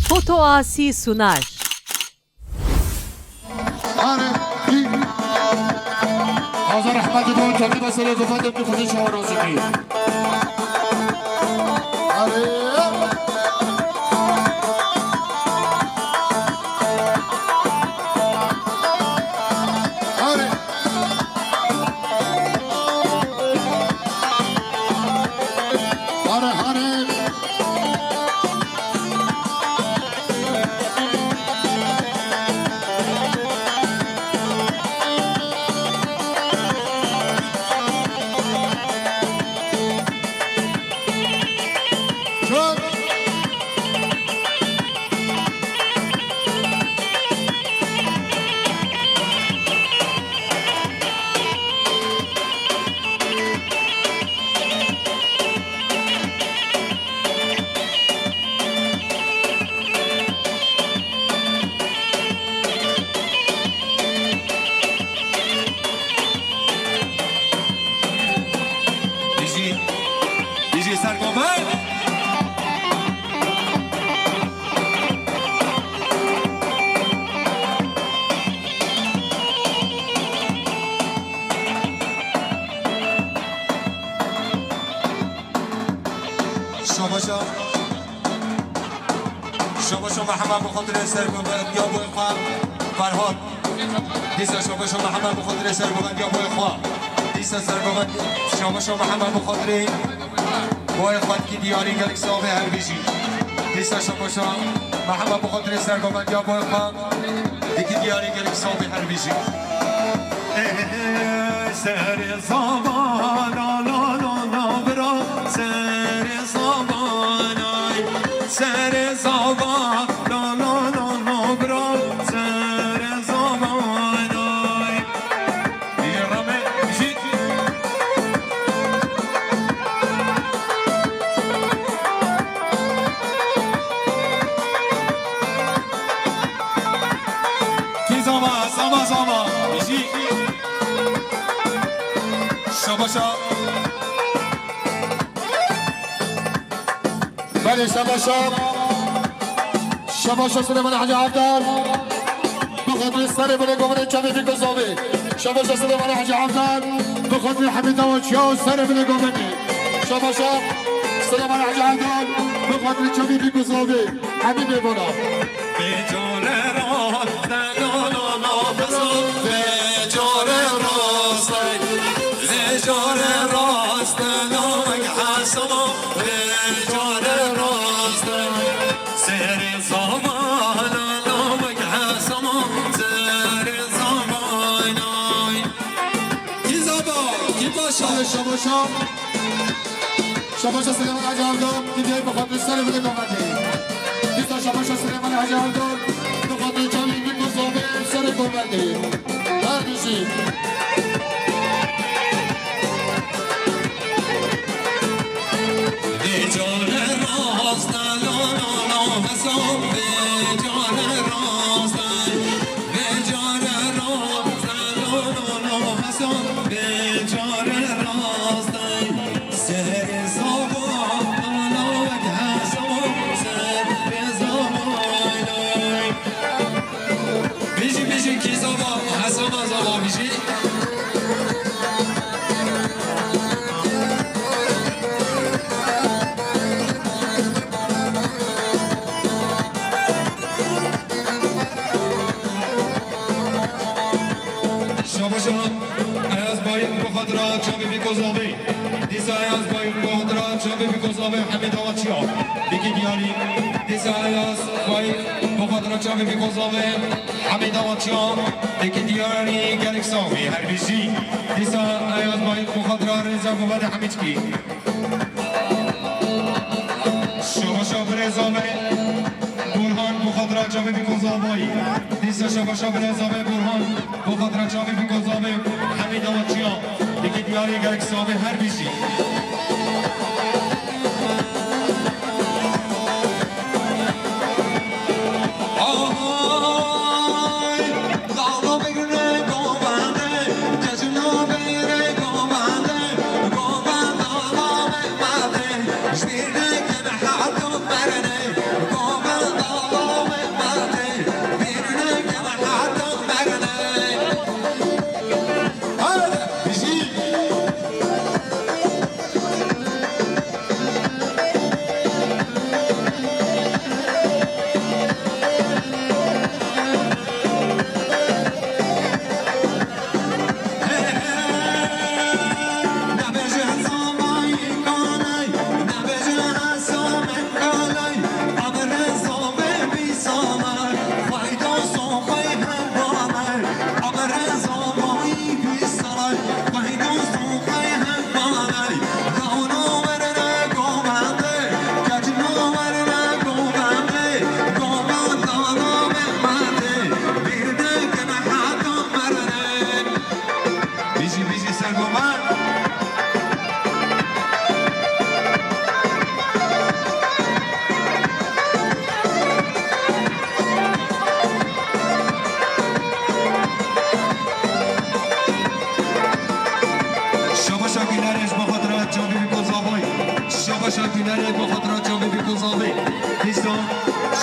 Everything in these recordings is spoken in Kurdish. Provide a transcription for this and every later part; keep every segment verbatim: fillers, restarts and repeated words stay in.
Foto Asi sunar. Are, hî. Hazar Ehmed Bon, çekî de serê zofet, hepî xwedî şewa razî bî. Are. Are. Hare, hare. Çök. Bijî, bijî sergomer. Şabaşa, şabaşa Mehema bi xatirê sergomer ya boy xwe Ferhat. Dîsa şabaşa Mehema bi xatirê sergomer ya boy xwe. Dîsa sergomer şabaşa Mehema bi xatirê boy xwe dikî diyarî gelek savê her bijî. Dîsa şabaşa Mehema bi xatirê sergomer ya boy xwe. Dikî diyarî gelek savê her bijî. Ê, serê zava, la, la, la, la, bira, serê zava, nay, serê zava, la, la, la, la, bira, serê zava, nay. Dîlê rame jî. Kî zama, zama, zama. Jî. Şabaşa. Belê şabaşa. Şabaşa Silêman Hecî Evdal. Bi xatirê serê binê govendê çavê Fîko Zavê. Şabaşa Silêman Hecî Evdal. Bi xatirê Hemîda Waçiya û serê binê govendê. Şabaşa Silêman Hecî Evdal. Bi xatirê çavê Fîko Zavê. Hemî bêvana. Vê carê rast e, la, la, la, xizan. Vê carê rast e, vê carê rast e, la, wek hesama. Vê carê rast e, serê zava, la, la, wek hesama. Serê zava, nay. Kî zava, kî paşa? Şabaşa. Şabaşa Silêman Hecî Evdal, dîdiyayî bi xatirê serê binê govendê. Dîsa şabaşa Silêman Hecî Evdal, bi xatirê çavê Fîko Zavê serê govendê. Her bijî. Vê carê rast e, la, la, la, hesab, vê carê rast e. Vê carê rast e, la, la, la, hesab, vê carê rast e. Serê zava, la, la, wek hesaba, serê zava, lay. Bijî, bijî, kî zava, hesaba zava, bijî. Şabaşa Ayaz Bayik bi xatira çavê Fîko Zavê. Dîsa Ayaz Bayik bi xatira çavê Fîko Zavê Hemîda Waçiya. Dikî diyarî. Dîsa Ayaz Bayik bi xatira çavê Fîko Zavê Hemîda Waçiya. Dikî diyarî gelek savê her bijî. Dîsa Ayaz Bayik bi xatira rêza govendê Hemîdkî. Şabaşa birêza me Burhan bi xatira çavê Fîko Zavayî. Dîsa şabaşa birêza me Burhan bi xatira çavê Fîko Zavê Hemîda Waçiya. Dikî diyarî gelek savê her bijî. Ay, zava bigre govende, cejna bigre govende, govenda la Mehmedê, ji bîr nekin her du merinê, govenda la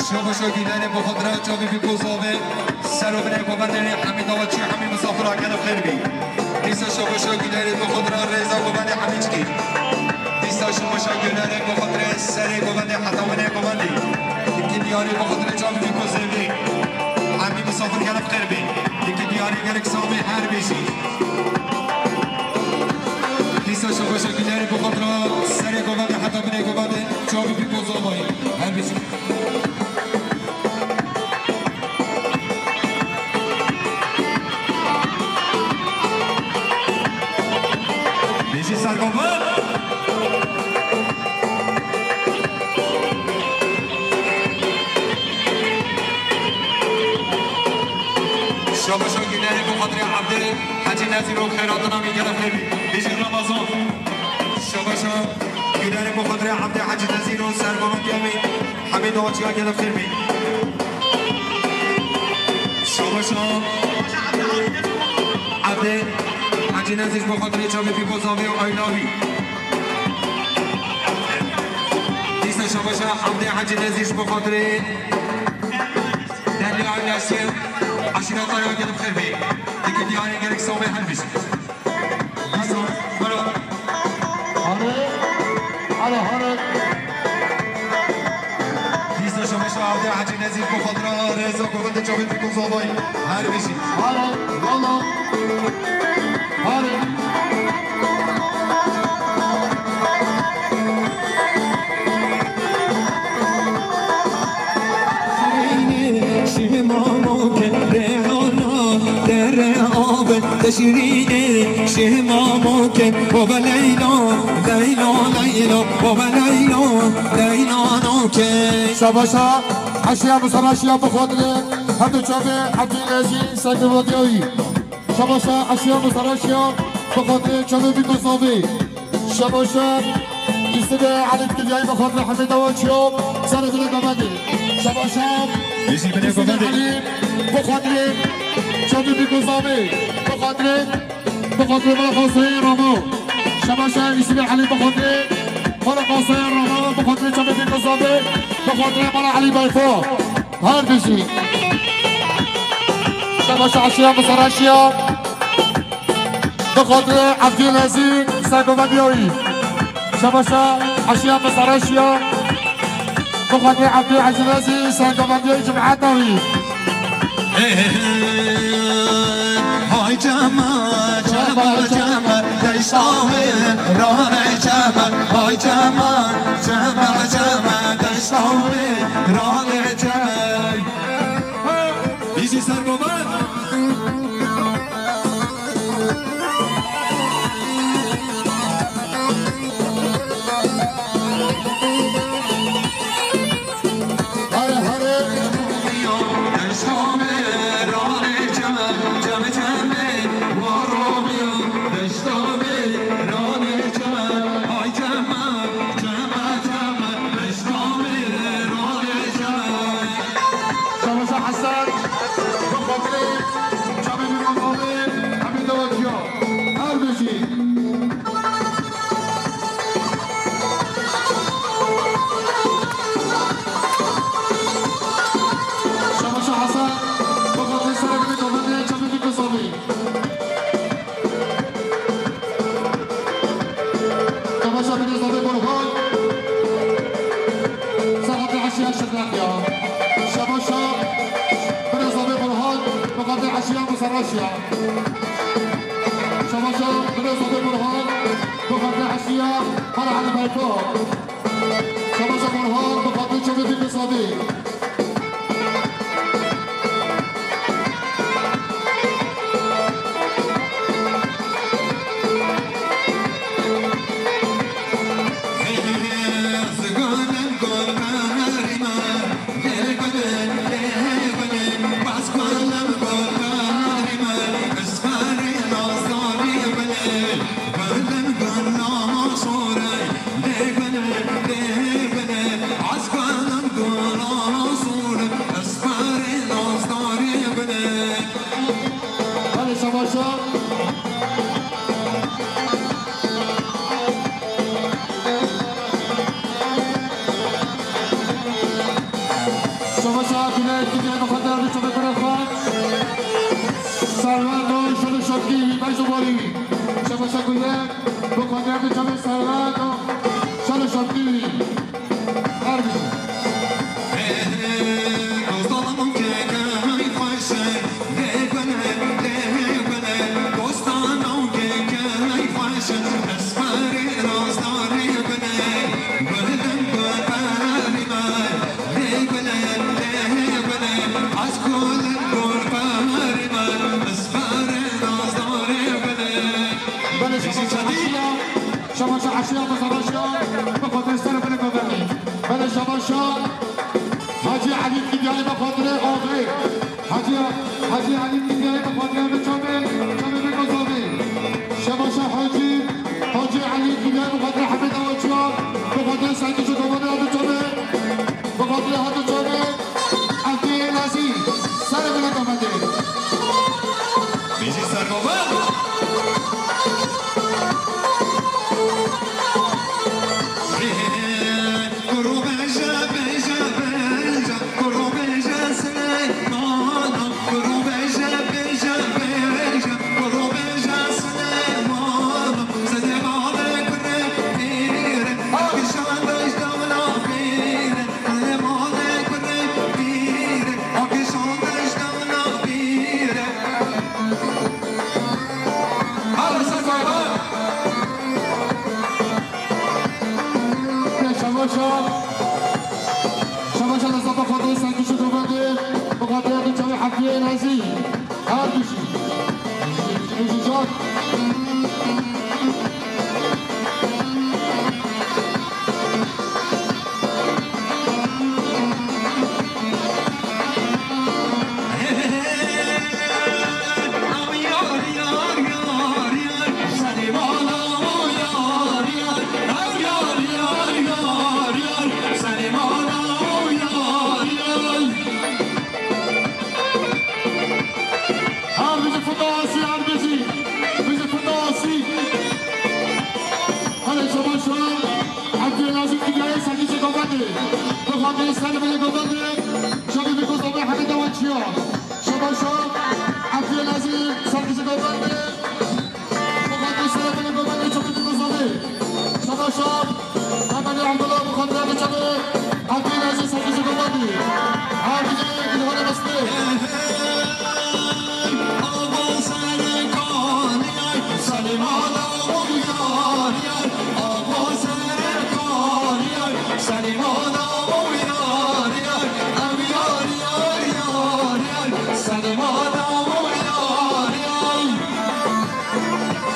Şabaşa Gülerê bi xwe dire çavê bî kozavê, ser û binê govendê Hemîd Avaçî, Hemîd Misafir a gelek xêr bî. Dîsa şabaşa Gülerê bi xwe dire rêza govendê Hemîçkî. Dîsa şabaşa Gülerê bi xwe dire serê govendê heta binê govendê. Dikî diyarî bi xwe dire çavê bî kozavê. Hemîd Misafir gelek xêr bî. Dikî diyarî gelek savê her bijî. Dîsa şabaşa Gülerê bi xwe dire serê govendê heta binê govendê çavê bî kozavayî. Her bijî. Bijî sergovan. Şabaşa Gülerê bi xatirê Evdê Hecî Nezîr û xêratina wî gelek xêr bî. Bijî Ramazan. Şabaşa Gülerê bi xatirê Evdê Hecî Nezîr û sergovan diyemî. Hemîd Avaçî a gelek xêr bî. Şabaşa Evdê Hecî Nezîr bi xatirê çavê bî kozavê û ayna wî. Dîsa şabaşa Evdê Hecî Nezîr ji bo xatirê derlê ayna şê eşîreta ya gelek xêr bî. Dikî diyarê gelek savê her bijî. Dîsa, bira. Hare, hare, hare. Dîsa şabaşa Evdê Hecî Nezîr bi xwe dire rêza govendê çavê bî kozavayî. Her bijî. Hare, valla. Hare. Şîmamo ke rehana dere ave teşrînê, şîmamo ke baba Leyla, Leyla, Leyla, baba Leyla, Leyla no ke. Şabaşa, eşya musaraşya bi xatirê, hemdu çavê Hecî Nezîr Sekreteriyayî. Şabaşa eşya musaraşya bi xatirê çavê bî kozavê. Şabaşa Îsibê Elî Dikiliyayî bi xatirê Hemîd Avaçî yo, serê binê govendê. Şabaşa Îsibê Elî bi xatirê çavê bî kozavê. Bi xatirê, bi xatirê mala xaseyê Ramo. Şabaşa Îsibê Elî bi xatirê mala xaseyê Ramo, bi xatirê çavê bî kozavê. Bi xatirê mala Elî Berfo. Her bijî. Şabaşa eşya musaraşya. Bi xatirê Evdê Nezîr Sergovendiyayî. Şabaşa eşya musaraşya. Bi xatirê Evdê Hecî Nezîr Sergovendiyayî cemaeta wî. Hay cema, cema, cema, deşta wê ranê cema. Hay cema, cema, cema, deşta wê ranê cema. Bijî Sergovan. Hare, hare. Şabaşa Hesen, bi xatirê çavê bî kozavê, Hemîd Avaçî yo. Her bijî. Şabaşa Hesen, bi xatirê serê binê govendê, çavê bî kozavê. Şabaşa binê zavê Burhan. Saxatê eşya şirneq ya. Şabaşa binê zavê Burhan, bi xatirê eşya musaraşya. Şabaşa binê zavê Burhan, bi xatirê eşya para Elî Berfo. Şabaşa Burhan, bi xatirê çavê bî kozavê. Şabaşa Gulek, Gulek, bi xatir bi çavê kurê xwe. Serwet û şer û şevkî wî, bej û barî wî. Şabaşa Gulek, bi xatir bi çavê Serwet û şer û şevkî wî. Her bijî. Belê şabaşa eşya, şabaşa eşya, bi xatirê ser belê govendê. Belê şabaşa Hacî Elî Kidyayê bi xatirê avê. Hacî, Hacî Elî Kidyayê bi xatirê bi çavê, çavê bi gozavê. Şabaşa Hacî, Hacî Elî Kidyayê bi xatirê Hemîda Oçya, bi xatirê Seydi Şokobanê bi çavê. Bi xatirê hate çavê Evdiyê Nazî, serê min govendê. Bijî sergovan. Kuro beje, beje, beje, kuro beje Silêmana, kuro beje, beje, beje, kuro beje Silêmana, Silêmanê kurê pîrê, akşam beş dana pîrê. Şabaşa, şabaşa li Safa Xwedê Sengî Şokovendê, bi xatirê çavê Hafiyê Nazî. Her bijî. Bijî, bijî can. Her bijî fitnasî, her bijî. Bijî fitnasî. Hale şabaşa. Evdiyê Nazî Kidyayê Sengî Şokovendê. Bi xatirê ser belê govendê. Çavê bi gozavê Hemîda Oçya. Şabaşa. Evdiyê Nazî Sengî Şokovendê. Bi xatirê ser belê govendê çavê bi gozavê. Şabaşa. Mehmet Abdullah bi xatirê bi çavê Evdiyê Nazî Sengî Şokovendê. Her bijî Gulhane Mestê.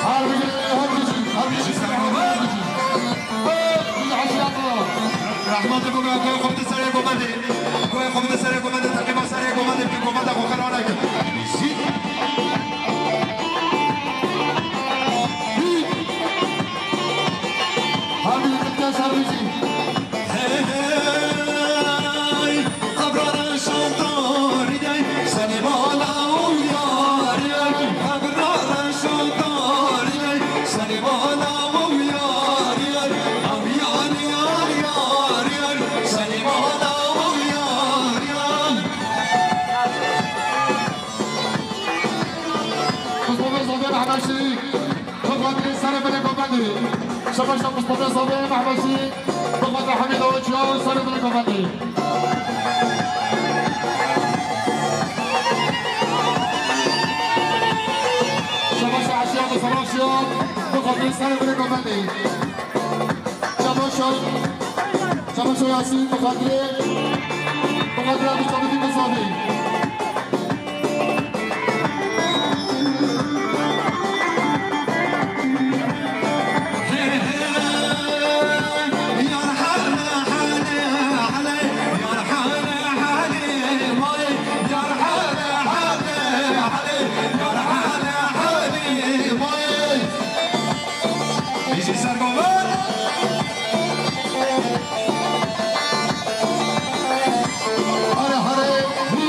Her bijî, her bijî, her bijî. Hey, bijî eşya. Rehmetê ku goya xwe bide serê govendê. Goya xwe bide serê govendê, teqîba serê govendê, bike govenda xwe xera neke. Hadi dikkat sarıcı. Hey, hey, qebra reşan tarî dey, Selîmana û yarî dey, qebra reşan tarî dey, Selîmana û yarî dey, ev yarî yar, yarî yar, Selîmana û yarî dey. Mustafa Zafer Ahmet Şerîf, bi xatirê serê belê govendê. Şabaşa Mustafa Zafer Ahmet Şerîf, bi xatirê Hemîda Oçya, serê belê govendê. Şabaşa Eşya bi Savaşya, bi xatirê serê belê govendê. Çamaşo, Çamaşo Yasîn, bi xatirê, bi xatirê Abdulhamîdî Mizanî. Bijî sergovan. Hare hare, hî.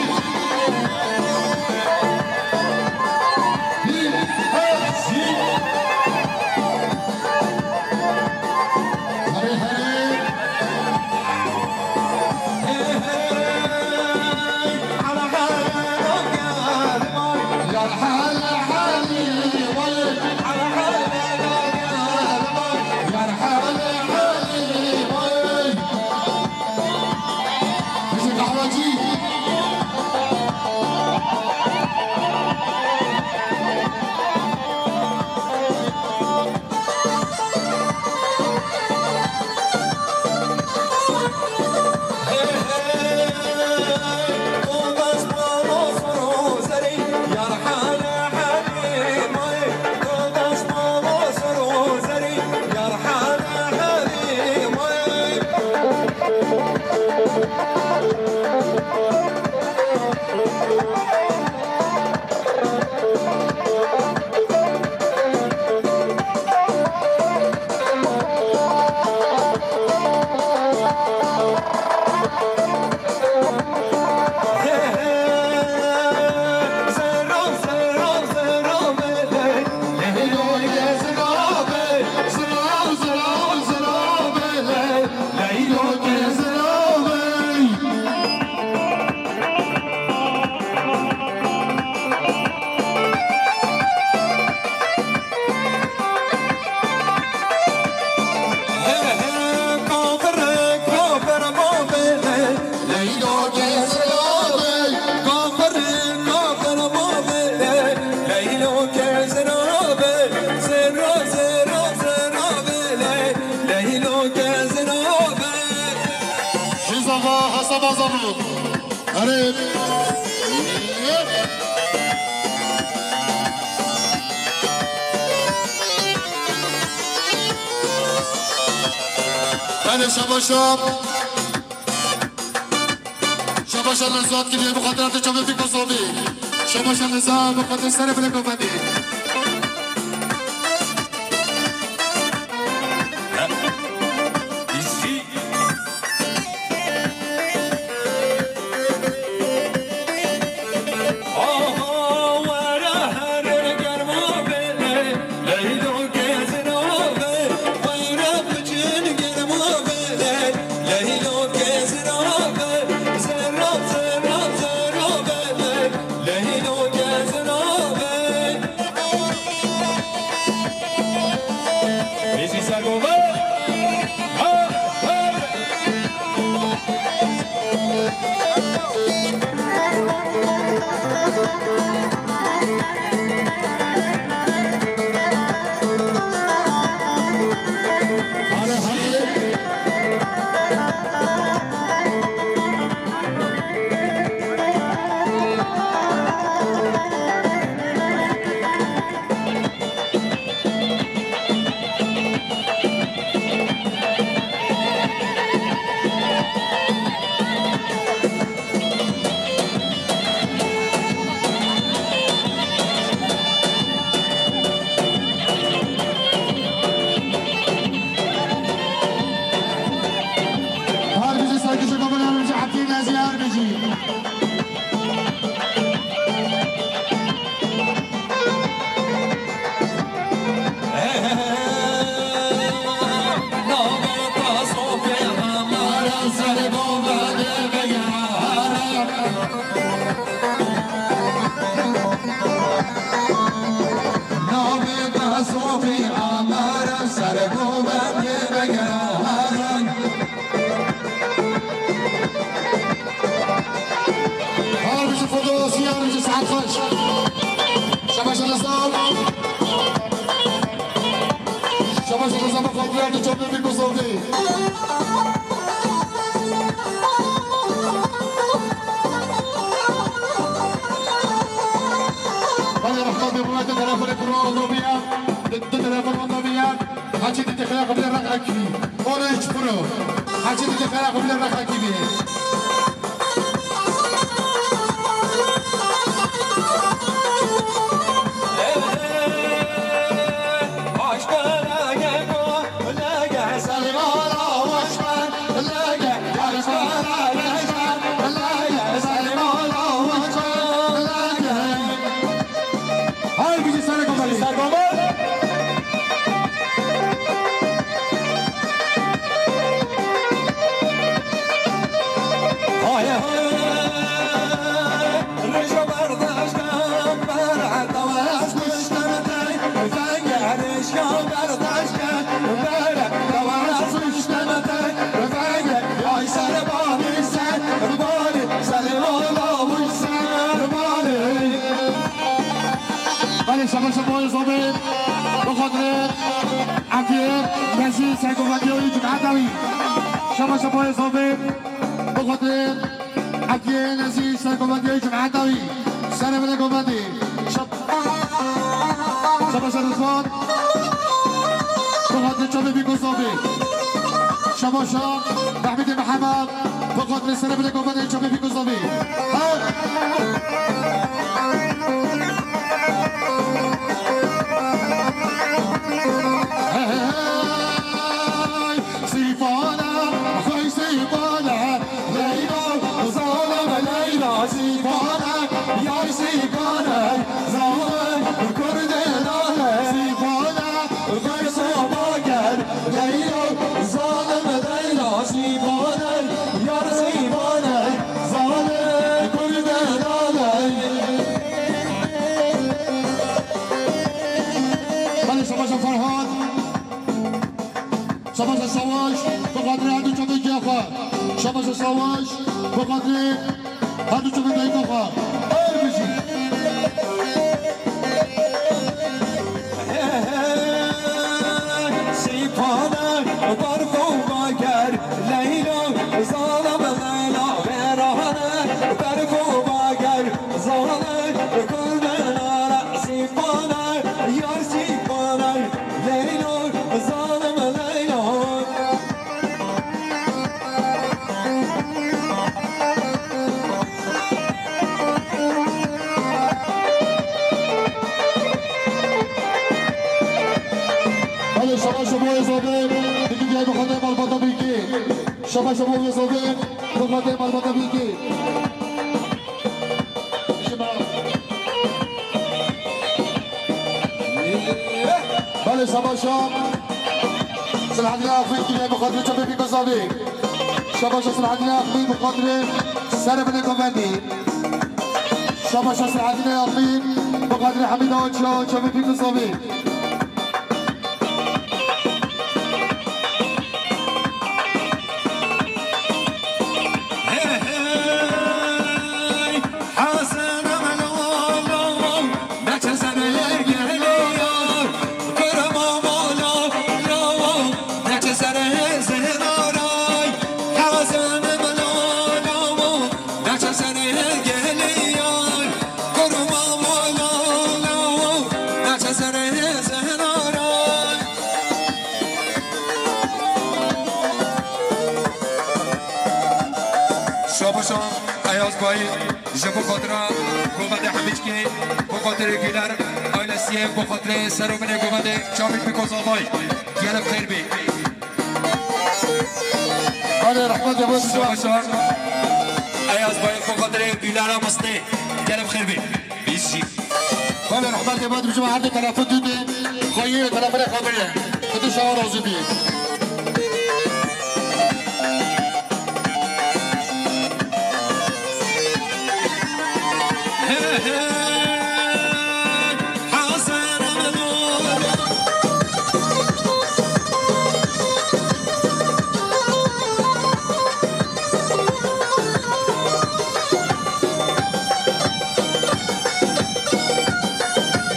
Hêza va hesa baza bû. Erê. Erê, şabaş şab. Şabaş şab, Zat kiriye bi xatirê te çavê Fîko Sofî. Şabaş şab, Zat bi xatirê serê Fîko Fendî. Her bijî serkişa kameran ji Ebdî Nezî her bijî. Her bijî Firdewsî, her bijî saet xweş. Şabaş Reza. Şabaş Reza, bi xatirê te çavê Fîko Sofî. Belê rehmetê, bu te telefon kuro, andobiya. Di, di telefon andobiya. Heçî dîtî xêra xwe bide reqekî bî. Orange Pro. Heçî dîtî xêra xwe bide reqekî bî. Hay bijî serê komelî. Sergomer. Hay hay. Rêjo berdaşkan, bere tewaz kuştemete. Fenge rêjo berdaşkan, bere tewaz kuştemete. Fenge ay ser bavî ser, bavî Şabaşa boyê zobê, bi xatirê Efiyê Nezî sergovendiya wî cumheta wî. Şabaşa boyê zobê, bi xatirê Efiyê Nezî sergovendiya wî cumheta wî. Serê bile govendî. Şab-, Şabaşa Rizvan, bi xatirê çavê Bîko zobê. Şabaşa Mehmedê Mihemed. Bi xatirê serê bile govendê çavê Bîko zobê. He! Hey, hey, hey, Sîpane, hey, Sîpane, Leyla, zalim Leyla, Sîpane, yar Sîpane, zalim Kurdê lale, Sîpane, hey, Sîpane, Leyla, zalim Leyla, Sîbane, yar Sîbane, zalim Kurdê lale. Belê, şabaşa Ferhat. Şabaşa Savaş, bi xatirê her du çavê giya xwe. Şabaşa Savaş, bi xatirê her du çavê dayika xwe. Her bijî. Sîpane, berf û bager, Leyla, zalim Leyla, verane, berf û bager, zalim Kurdê lale, Sîpane, yar Sîpane, Leyla, zalim Leyla. Belê, şabaşa bo Êzadê, dikî diye bi xwedê malbata bîkî. Şabaşa bo Êzadê, bi xwedê malbata bîkî. Belê, şabaşa Selahaddin Axmî, diye bi xwedê çapê bîkî zavê. Şabaşa Selahaddin Axmî, bi xwedê serê bine govendî. Şabaşa Selahaddin Axmî, bi xwedê Hemîd Awa Çiya, çapê bîkî zavê. Şabaşa Eyaz Bayî, ji bo xatira govendê Hemîçkê, bo xatirê Güler ailesiyê, bo xatirê serobinê govendê Kamîl Bîkozavay. Gelek xêr bî. Belê, rehmetê bo Şabaşa Eyaz Bayî, bo xatirê Güler Amistê. Gelek xêr bî. Bijî. Belê, rehmetê bo, dibêjim her du telefon dûdê, xweyê telefonê xwe bire. Xwedê şawa razî bî.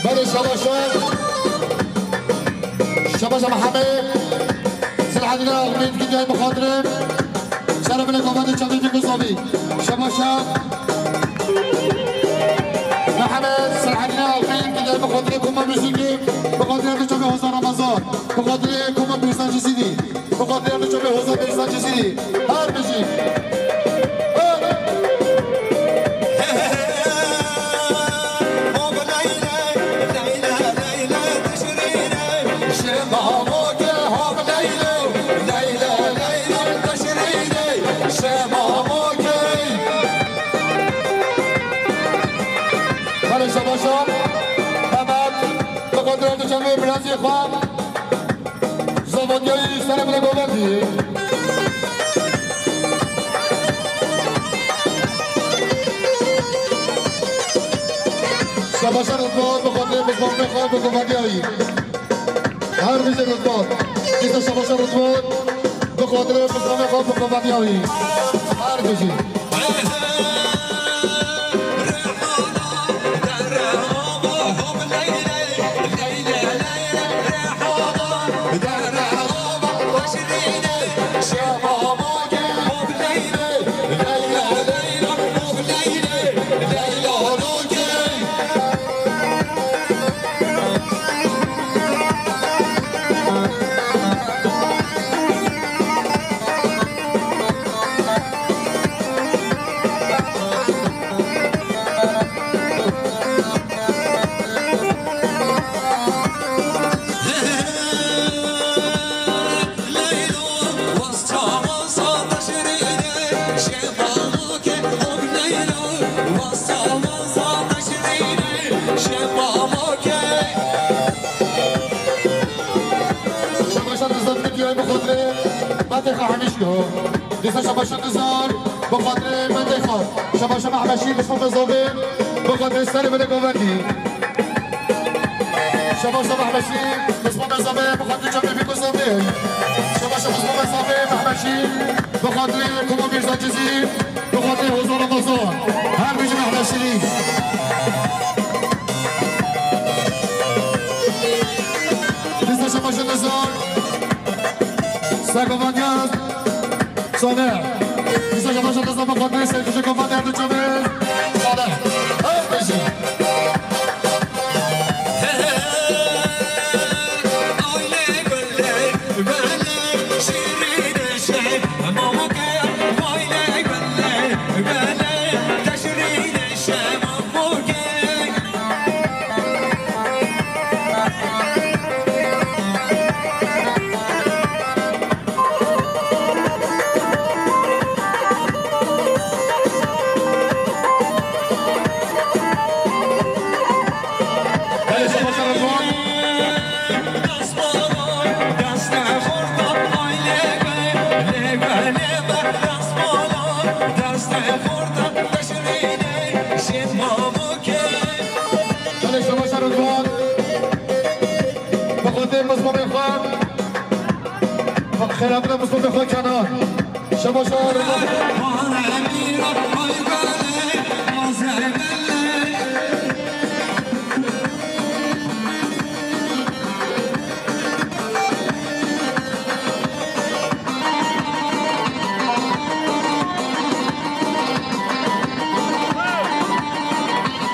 Belê, şabaşa. Şabaşa Mihemed. Selahaddin Axmî, diye bi xatirê serê bine govendê çapê bîkî zavê. Şabaşa Mihemed, Selahaddin Axmî, diye bi xatirê koma muzîkê, bi xatirê çapê Hozan Ramazan, bi xatirê koma Bêrsancî Sîdî. Bi xatirê çapê Hozan Bêrsancî Sîdî. Her bijî. Her. Belê, şabaşa. Mehmet, bi xatirê tu çemê birazî xwe. Zavadiyayî serê bile govendî. Şabaşa Rizvan, bi xatirê mizvanê xwe bi govendiyayî. Her bijî Rizvan. Îsa şabaşa Rizvan, bi xatirê mizvanê xwe bi govendiyayî. Her bijî. Şabaşa Nizar, bi xatirê mendê xwe. Şabaşa Mehmeşî, Mismûmê Zavê, bi xatirê serê bide govendî. Şabaşa Mehmeşî, Mismûmê Zavê, bi xatirê çavê Fîko Zavê. Şabaşa Mismûmê Zavê, Mehmeşî, bi xatirê Kumo Mîrza Cizî, bi xatirê Hozan Ramazan. Her bijî Mehmeşî. Dîsa Şabaşa Nizar, Segovanyaz. Salih. Dîsa şabaşa dest xwe xwatin, ser kişe kafa derdi çavê. Salih. Ev bijî. Belê, şabaş Rûdwan. Bi xwedê mizmûmê xwe. Xêrabine mizmûmê xwe Kenan. Şabaş Rûdwan.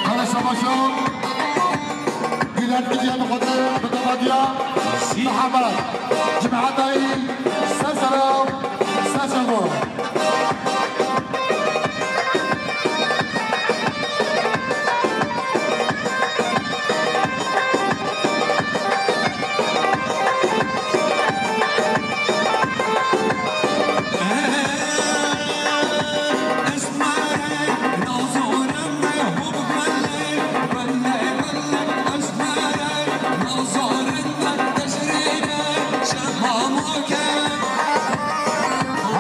Hale şabaşo. Gülent gidiyor bu kadar. Bu da var ya. Muhammed. Cemaat dahil. Sesara. Sesara.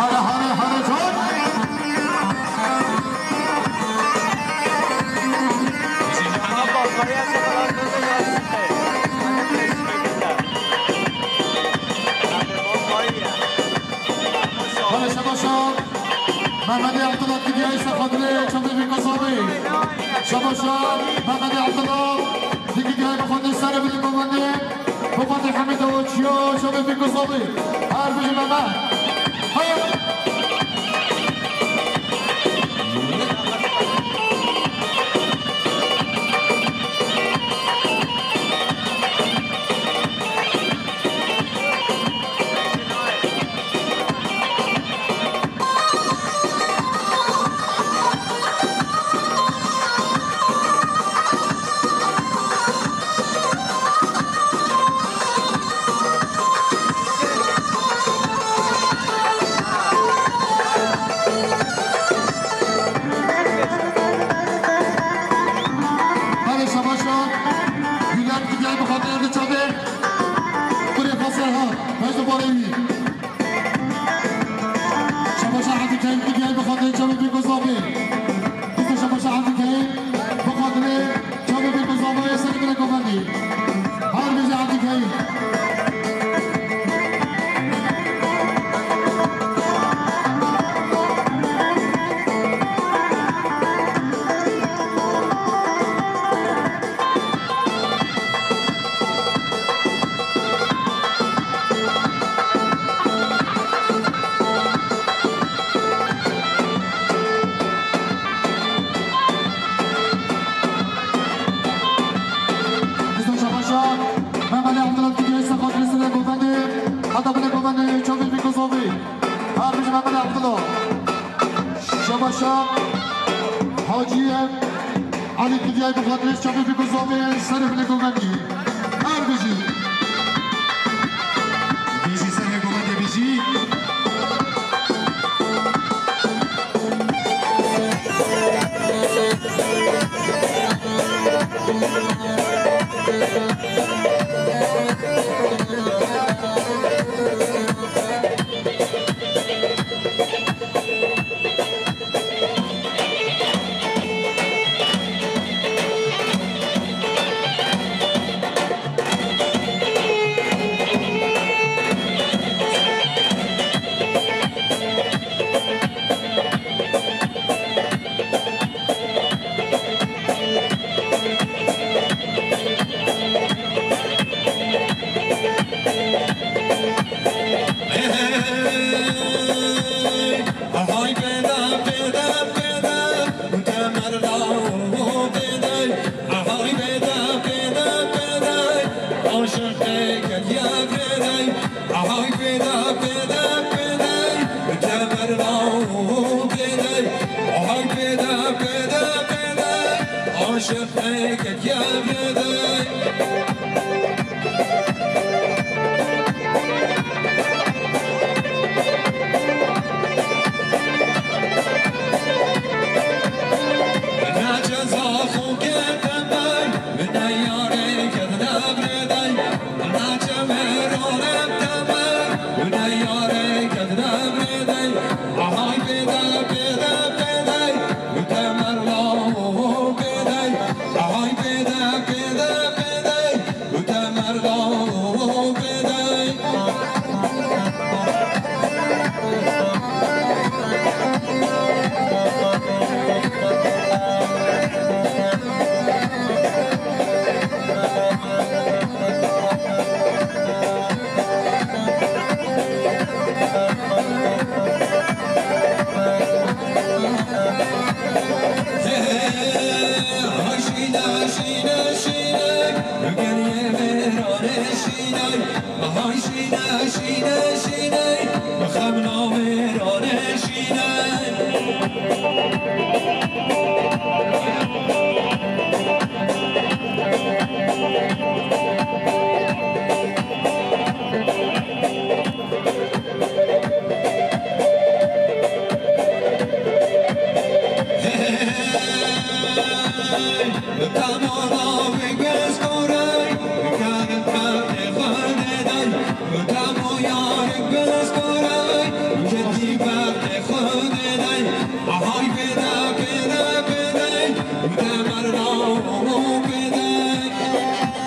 Hare, hare, hare, can. Hare, şabaşa. Mehmetê Abdullah Kidyayî ser xatirê çavê Fîko Zavê. Şabaşa Mehmetê Abdullah. Dî Kidyayî bi xatirê serê bidin govendê. Bi xatirê Hemîd Awaçiya çavê Fîko Zavê. Her bijî Mehmet. Hey! Hadi şabaşa. Gülen gidiyor bu kadar da çabuk. Buraya fazla ha. Fazla para iyi. Şabaşa Hadi Keyim gidiyor bu kadar çabuk bir kozabı. Biz de şabaşa Hadi Keyim bu kadar çabuk bir kozabı. Seni bile kovandi. Her bizi Hadi Keyim. Biz de şabaşa Mehmet Ali Abdullah gidiyor, ise kontrolüne govende. Hatta bile govende, çok büyük bir kozovi. Her bir Mehmet Ali Abdullah. Şabaşa Hacı Elî Kidyay bi xatirê çavê Fîko Zavê serê bile govendî. Her bijî. Bijî serê govendê bijî.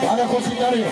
Hale xweşî derê.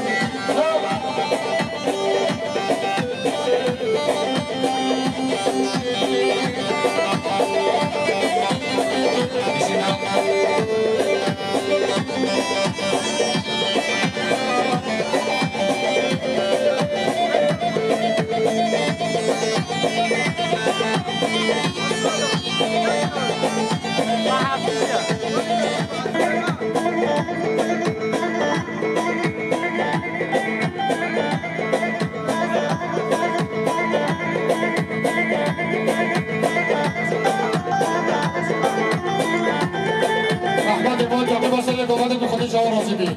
Rehmetê Bal, teqîba serê govendê bi Xwedê ji we razî bî.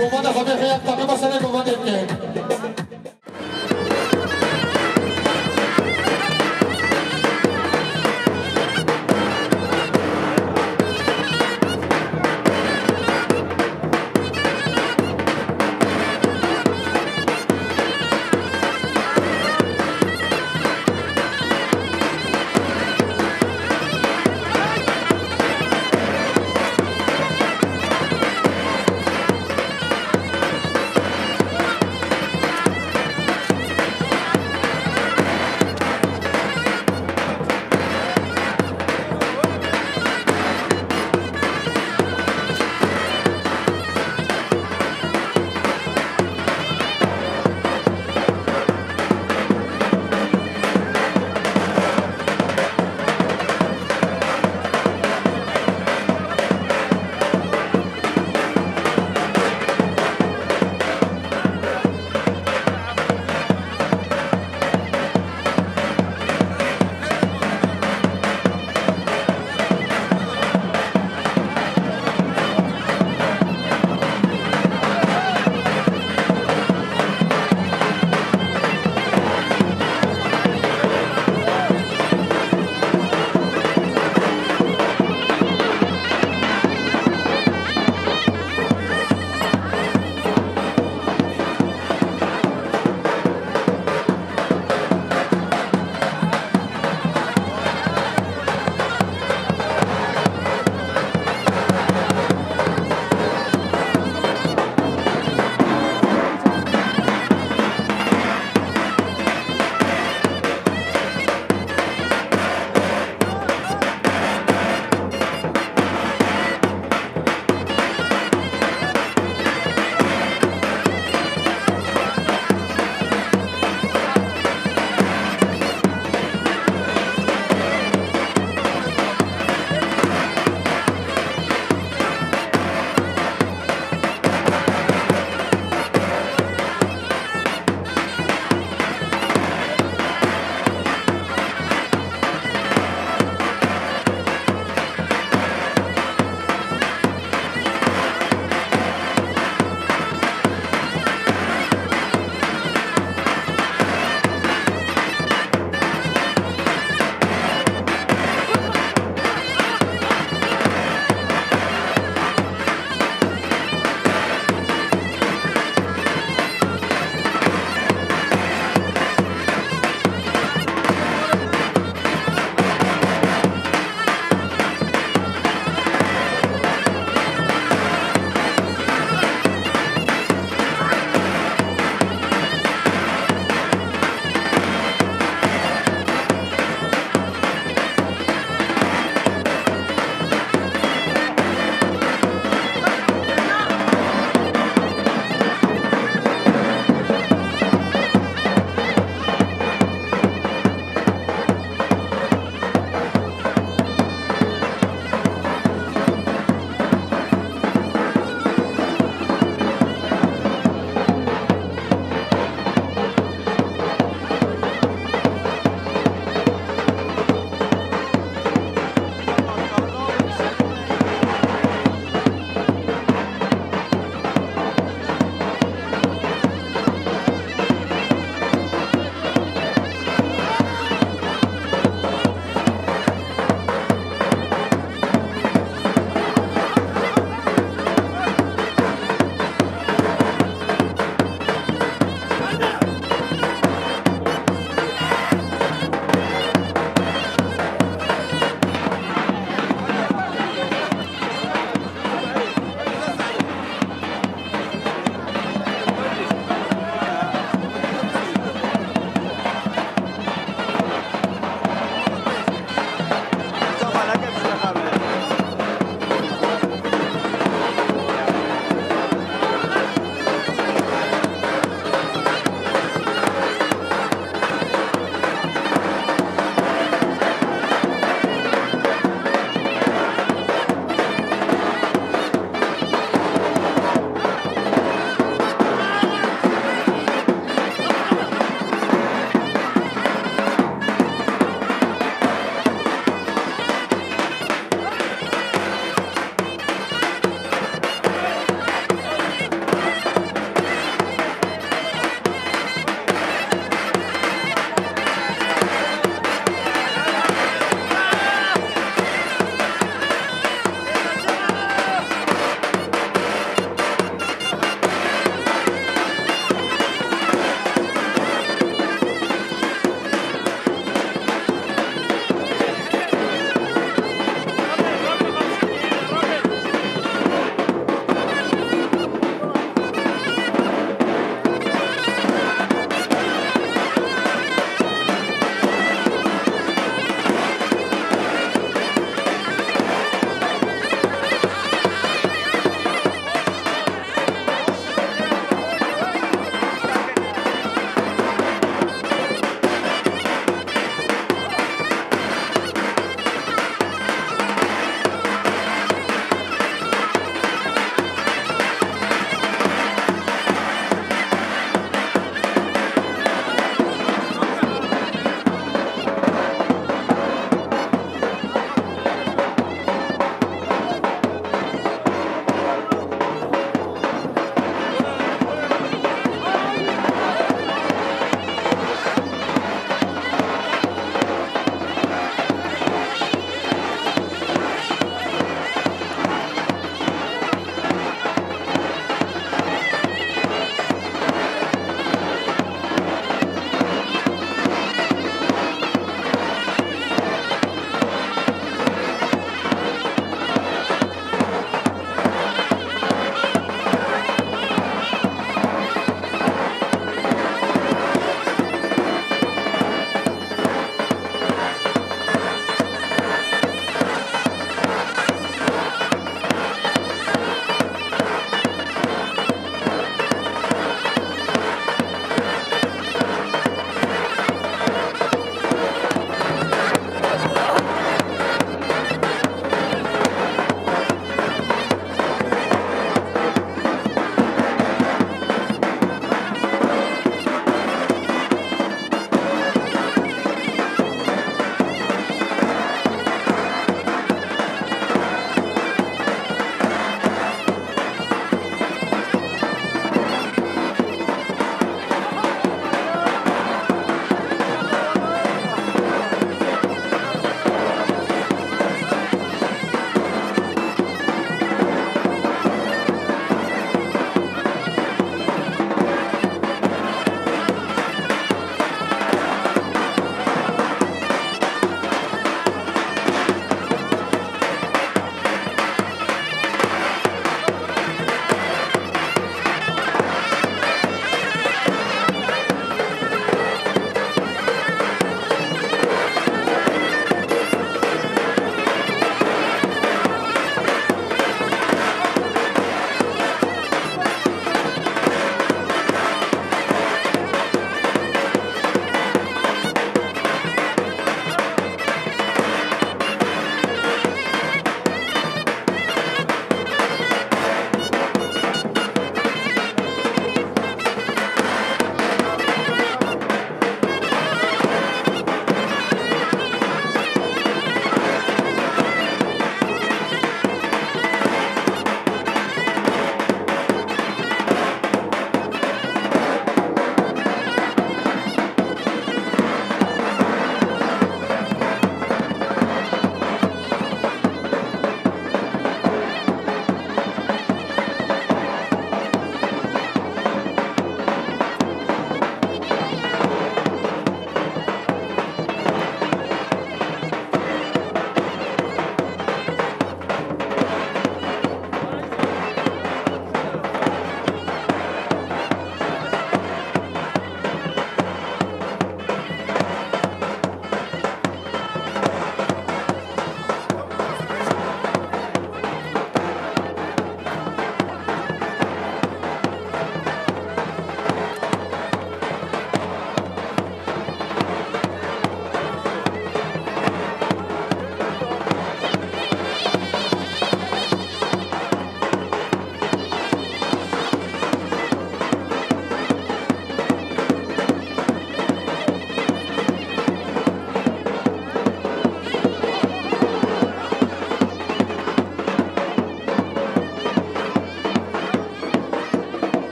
Govenda xwe bê xêr, teqîba serê govendê bike.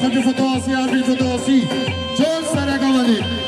Hadi fotoğrafı, hadi fotoğrafı. Can Saragamani.